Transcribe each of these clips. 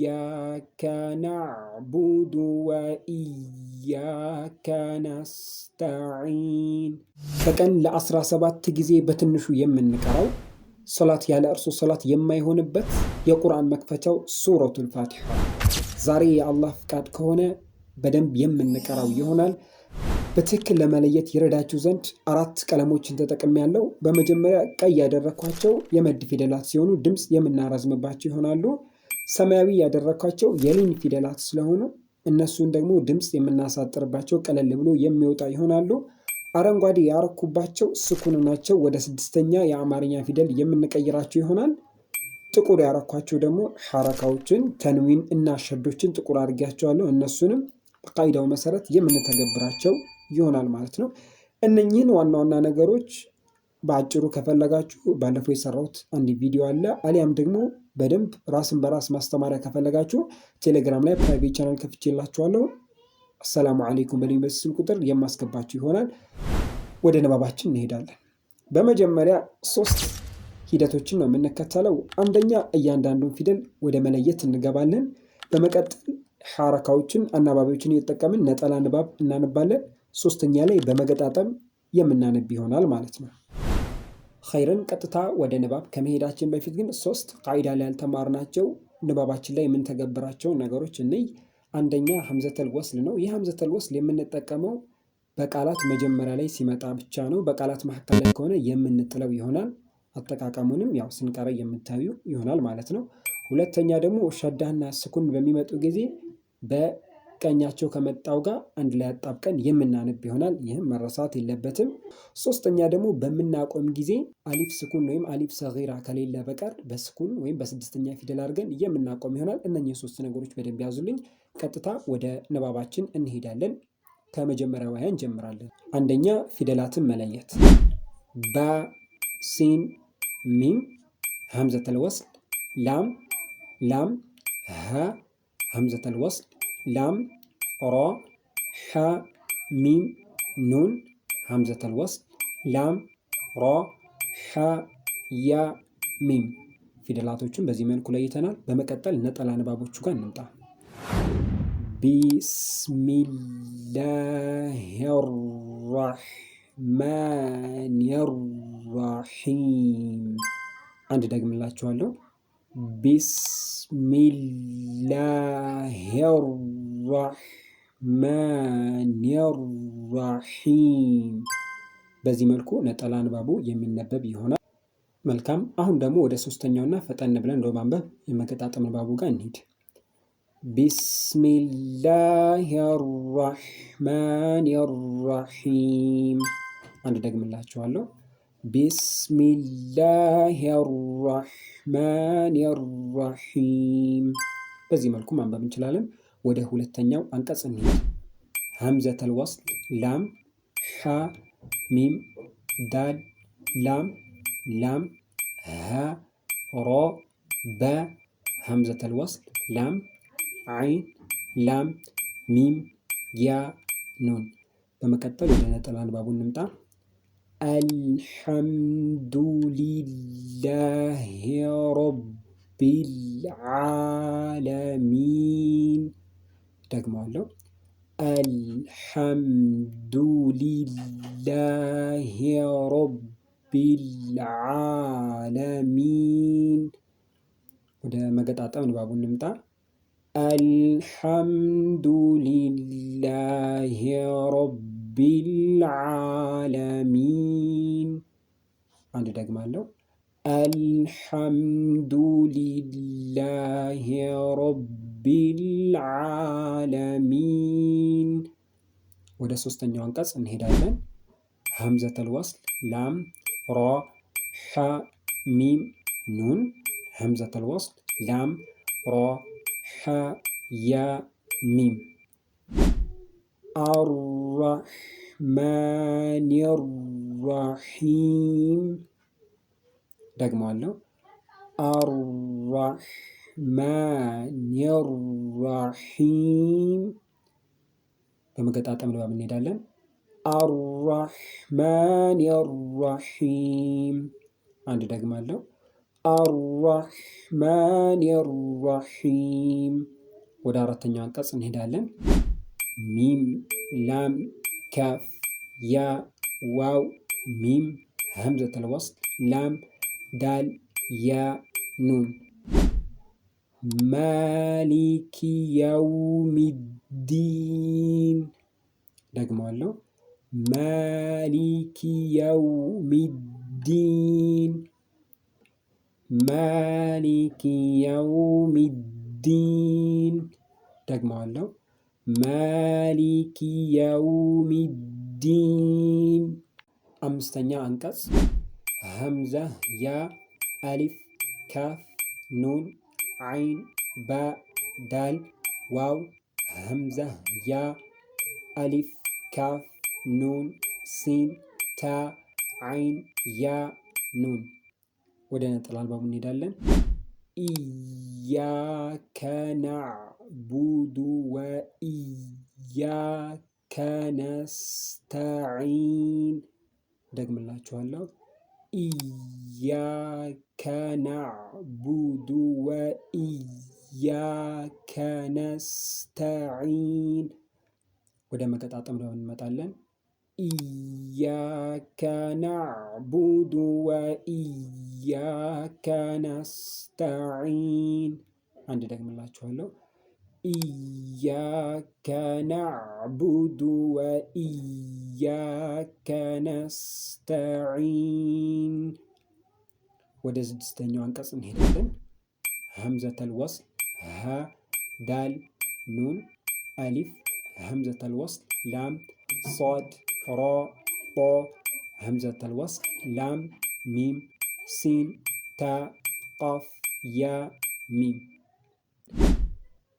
إياك نعبد وإياك نستعين። በቀን ለ17 ጊዜ በትንሹ የምንቀራው፣ ሶላት ያለ እርሱ ሶላት የማይሆንበት የቁርአን መክፈቻው ሱረቱል ፋቲሓ ዛሬ የአላህ ፍቃድ ከሆነ በደንብ የምንቀራው ይሆናል። በትክክል ለመለየት ይረዳችሁ ዘንድ አራት ቀለሞችን ተጠቅሜያለሁ። በመጀመሪያ ቀይ ያደረኳቸው የመድ ፊደላት ሲሆኑ ድምፅ የምናረዝምባቸው ይሆናሉ። ሰማያዊ ያደረኳቸው የሊን ፊደላት ስለሆኑ እነሱን ደግሞ ድምፅ የምናሳጥርባቸው፣ ቀለል ብሎ የሚወጣ ይሆናሉ። አረንጓዴ ያረኩባቸው ስኩን ናቸው። ወደ ስድስተኛ የአማርኛ ፊደል የምንቀይራቸው ይሆናል። ጥቁር ያረኳቸው ደግሞ ሐረካዎችን፣ ተንዊን እና ሸዶችን ጥቁር አድርጌያቸዋለሁ። እነሱንም በቃይዳው መሰረት የምንተገብራቸው ይሆናል ማለት ነው። እነኚህን ዋና ዋና ነገሮች በአጭሩ ከፈለጋችሁ ባለፈው የሰራሁት አንድ ቪዲዮ አለ። አሊያም ደግሞ በደንብ ራስን በራስ ማስተማሪያ ከፈለጋችሁ ቴሌግራም ላይ private channel ከፍቼላችኋለሁ። አሰላሙ አለይኩም በሉኝ፣ በስልክ ቁጥር የማስገባችሁ ይሆናል። ወደ ንባባችን እንሄዳለን። በመጀመሪያ ሶስት ሂደቶችን ነው የምንከተለው። አንደኛ እያንዳንዱን ፊደል ወደ መለየት እንገባለን። በመቀጠል ሐረካዎችን፣ አናባቢዎችን እየተጠቀምን ነጠላ ንባብ እናነባለን። ሶስተኛ ላይ በመገጣጠም የምናነብ ይሆናል ማለት ነው። ኸይርን ቀጥታ ወደ ንባብ ከመሄዳችን በፊት ግን ሶስት ቃዒዳ ላይ ያልተማርናቸው፣ ንባባችን ላይ የምንተገብራቸው ነገሮች እንይ። አንደኛ ሀምዘተል ወስል ነው። ይህ ሀምዘተል ወስል የምንጠቀመው በቃላት መጀመሪያ ላይ ሲመጣ ብቻ ነው። በቃላት መካከል ላይ ከሆነ የምንጥለው ይሆናል። አጠቃቀሙንም ያው ስንቀረ የምታዩ ይሆናል ማለት ነው። ሁለተኛ ደግሞ ሸዳና ስኩን በሚመጡ ጊዜ በቀኛቸው ከመጣው ጋር አንድ ላይ አጣብቀን የምናነብ ይሆናል። ይህም መረሳት የለበትም። ሶስተኛ ደግሞ በምናቆም ጊዜ አሊፍ ስኩን ወይም አሊፍ ሰጊራ ከሌለ በቀር በስኩን ወይም በስድስተኛ ፊደል አድርገን የምናቆም ይሆናል። እነኚህ ሶስት ነገሮች በደንብ ያዙልኝ። ቀጥታ ወደ ንባባችን እንሄዳለን። ከመጀመሪያው አያ እንጀምራለን። አንደኛ ፊደላትን መለየት። ባ፣ ሲን፣ ሚም፣ ሀምዘተል ወስል፣ ላም፣ ላም፣ ሀ፣ ሀምዘተል ወስል፣ ላም፣ ሮ፣ ሐ፣ ሚም፣ ኑን፣ ሀምዘተል ወስል፣ ላም፣ ሮ፣ ሐ፣ ያ፣ ሚም። ፊደላቶችን በዚህ መልኩ ለይተናል። በመቀጠል ነጠላ ንባቦቹ ጋር እንምጣ። ቢስሚላሂ ራሕማኒ ራሒም። አንድ ደግምላችኋለሁ። ቢስሚላሂ ራሕማኒ ራሒም። በዚህ መልኩ ነጠላ ንባቡ የሚነበብ ይሆናል። መልካም። አሁን ደግሞ ወደ ሶስተኛውና ፈጠን ብለን ወደ ማንበብ የመገጣጠም ንባቡ ጋር እንሂድ። ቢስሚላሂ ራሕማኒ ራሒም። አንድ ደግምላችኋለሁ። ቢስሚላሂ ራሕማኒ ራሒም። በዚህ መልኩ ማንበብ እንችላለን። ወደ ሁለተኛው አንቀጽ እንሂድ። ሀምዘተል ወስል፣ ላም፣ ሓ፣ ሚም፣ ዳል፣ ላም፣ ላም፣ ሀ፣ ሮ፣ በ፣ ሀምዘተል ወስል፣ ላም፣ ዓይን፣ ላም፣ ሚም፣ ያ፣ ኑን። በመቀጠል ወደ ነጠላ ንባቡ እንምጣ። አልሐምዱሊላሂ ረቢል ዓለሚን። ደግመዋለሁ። አልሐምዱሊላሂ ረቢል ዓለሚን። ወደ መገጣጠም ንባቡ እንምጣ። አልሐምዱሊላሂ ረቢል ዓለሚን። አንድ ደግማለሁ። አልሐምዱሊላሂ ረቢል ዓለሚን። ወደ ሶስተኛው አንቀጽ እንሄዳለን። ሀምዘተል ወስል፣ ላም፣ ሮ፣ ሐ፣ ሚም፣ ኑን፣ ሀምዘተል ወስል፣ ላም፣ ሮ፣ ሐ፣ ያ፣ ሚም። አራሕማኒ ራሒም። ደግመዋለሁ። አራሕማኒ ራሒም። በመገጣጠም ንባብ እንሄዳለን። አራሕማኒ ራሒም። አንድ ደግማለሁ። الرحمن الرحيم። ወደ አራተኛው አንቀጽ እንሄዳለን። ሚም ላም ካፍ ያ ዋው ሚም همزة الوصل ላም ዳል ያ ኑን። مالك يوم الدين። ደግመዋለሁ። مالك يوم الدين። مالك يوم الدين። ደግመዋለሁ። مالك يوم الدين። አምስተኛ አንቀጽ ሀምዛ ያ አሊፍ ካፍ ኑን ዓይን ባ ዳል ዋው ሀምዛ ያ አሊፍ ካፍ ኑን ሲን ታ ዓይን ያ ኑን። ወደ ነጠላ አልባቡ እንሄዳለን። إياك نعبد وإياك نستعين። ደግምላችኋለሁ። إياك نعبد وإياك نستعين። ወደ መገጣጠም ነው እንመጣለን። إياك نعبد وإياك نستعين። አንድ ደግምላችኋለሁ። إياك نعبد وإياك نستعين። ወደ ስድስተኛው አንቀጽ እንሄዳለን። همزة الوصل ሀ ዳል ኑን አሊፍ همزة الوصل ላም ሷድ ራ ጦ همزة الوصل ላም ሚም ሲን ታ ቃፍ ያ ሚም።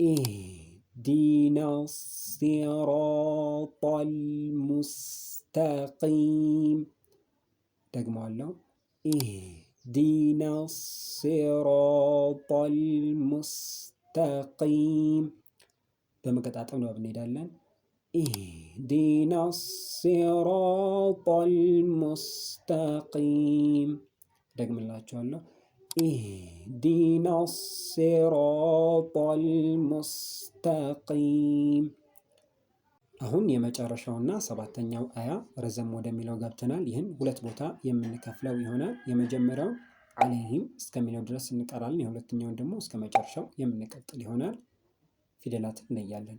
اهدنا الصراط المستقيم። ደግመዋለሁ። اهدنا الصراط المستقيم። በመገጣጠም ነው እንሄዳለን። اهدنا الصراط المستقيم። ደግምላችኋለሁ። اهدنا الصراط المستقيم። አሁን የመጨረሻውና ሰባተኛው አያ ረዘም ወደሚለው ገብተናል። ይህን ሁለት ቦታ የምንከፍለው ይሆናል። የመጀመሪያው عليهم እስከሚለው ድረስ እንቀራለን። የሁለተኛውን ደግሞ እስከ መጨረሻው የምንቀጥል ይሆናል። ፊደላት እንለያለን።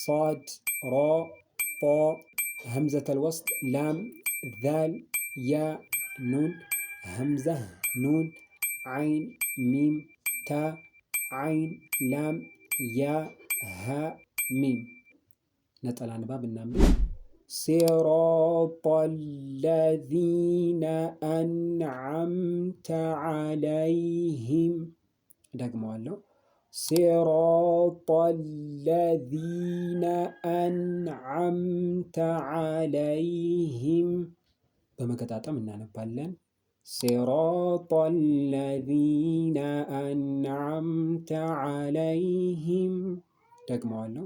ሷድ፣ ራ፣ ጣ፣ همزة الوصل፣ ላም፣ ዛል፣ ያ፣ ኑን፣ ሀምዛ፣ ኑን፣ ዓይን፣ ሚም፣ ታ፣ ዓይን፣ ላም፣ ያ፣ ሃ፣ ሚም። ነጠላ ንባብ እናንብብ። صراط الذين أنعمت عليهم። ደግመዋለሁ። صراط الذين أنعمت عليهم። በመገጣጠም እናነባለን። صراط الذين أنعمت عليهم። ደግመዋለሁ።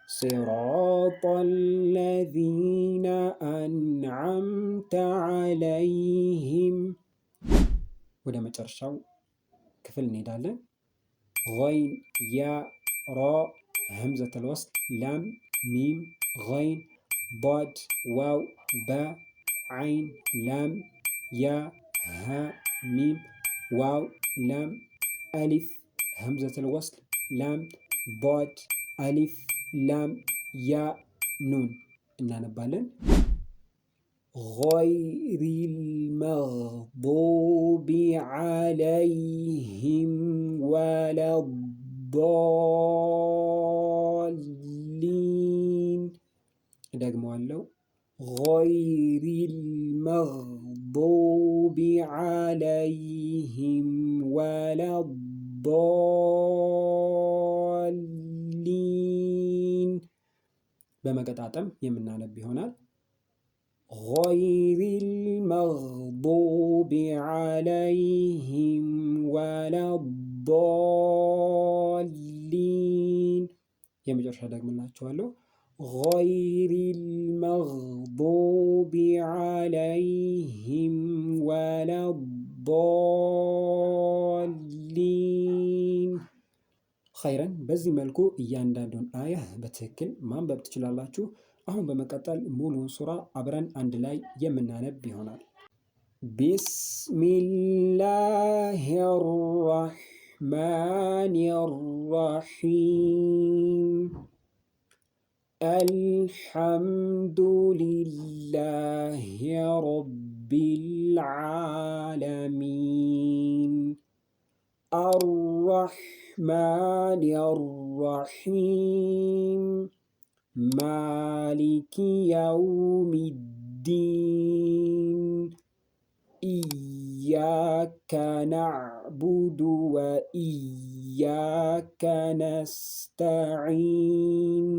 صراط الذين أنعمت عليهم። ወደ መጨረሻው ክፍል እንሄዳለን። ገይን ያ ራ همزة الوصل ላም ሚም ገይን ዷድ ዋው ባ ዓይን ላም ያ ሃ ሚም ዋው ላም አሊፍ همزة الوصل ላም ዷድ አሊፍ ላም ያ ኑን እናነባለን። غير المغضوب عليهم ولا الضالين። ደግመዋለሁ። غير المغضوب عليهم ولا الضالين። በመገጣጠም የምናነብ ይሆናል። غير المغضوب عليهم ولا الضالين። የመጨረሻ ደግምላችኋለሁ። غير المغضوب عليهم ولا الضالين። الضالين። خيرا በዚህ መልኩ እያንዳንዱን አያ በትክክል ማንበብ ትችላላችሁ። አሁን በመቀጠል ሙሉውን ሱራ አብረን አንድ ላይ የምናነብ ይሆናል። بسم الله الرحمن الرحيم الحمد لله رب العالمين الرحمن الرحيم مالك يوم الدين إياك نعبد وإياك نستعين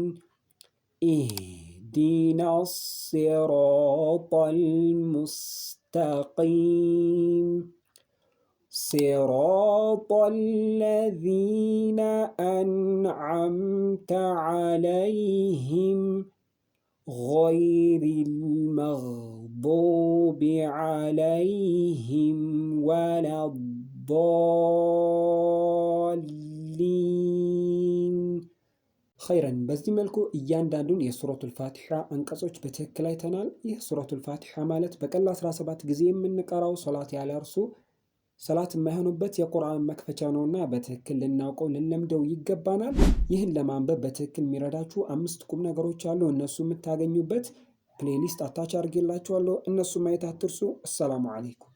اهدنا الصراط المستقيم صراط الذين أنعمت عليهم غير المغضوب عليهم ولا الضالين። خيرا በዚህ መልኩ እያንዳንዱን የሱረቱል ፋቲሓ አንቀጾች በትክክል አይተናል። ይህ ሱረቱል ፋቲሓ ማለት በቀን 17 ጊዜ የምንቀራው፣ ሶላት ያለ እርሱ ሰላት የማይሆኑበት የቁርአን መክፈቻ ነውና በትክክል ልናውቀው ልንለምደው ይገባናል። ይህን ለማንበብ በትክክል የሚረዳችሁ አምስት ቁም ነገሮች አሉ። እነሱ የምታገኙበት playlist attach አድርጌላችኋለሁ። እነሱ ማየት አትርሱ። السلام عليكم።